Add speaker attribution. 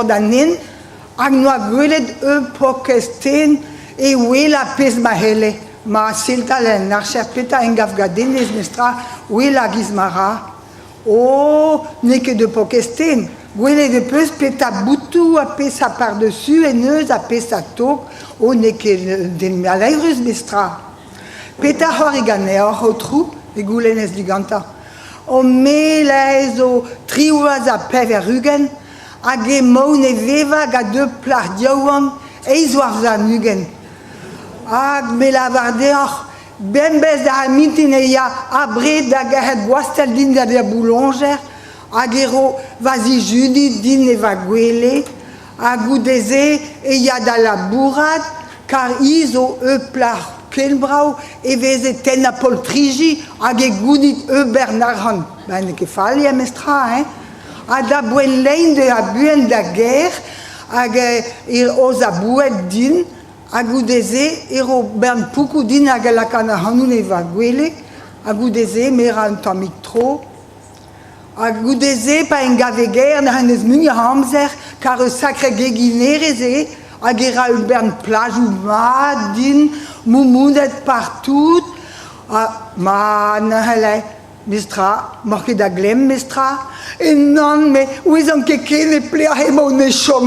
Speaker 1: bord an hent hag 'noa gwelet ur paourkaezh den é ouelañ pezh ma c'helle. Ma sell-tal en archer petra en gav gadennez mestra ouelañ giz ma ra. Oh, n'eo ket ur paourkaezh den. Gwelet e peus petra boutoù ha peseurt par-dessus en deus ha peseurt tog. Oh, n'eo ket un den maleürus mestra. Petra c'hoari ganeoc'h, aotrou ? e goulennez digantañ. O me 'laezho 78 hag emaon é vevañ gant ur plac'h yaouank eizh war 20. Hag me lavar deoc'h, bemdez d'ar mintin e ya abred da gerc'hat gwastell din da vezañ bouloñjer hag e ro va zijuniñ din e va gwele ha goude-se e ya da labourat kar hi zo ur plac'h ken brav e veze tennañ poltriji hag e gounid ur bern arc'hant. Ben n'eo ket fall eo memestra hein. Ha da boent lein dezhañ buan da gêr hag e aozañ boued din ha goude-se e ro bern poukoù din hag e lakaan ac'hanon e va gwele ha goude-se me ra un tammig tro. Ha goude-se pa en gave ger n'en deus muioc'h a amzer kar ur sakre geginerez eo hag e ra ur bern plajoù mat din, moumounet partout. Ha ma neuze mestra, m'oc'h ket da glemm mestra. E nann, me 'ouezan ket ken e pelec'h emaon o chom.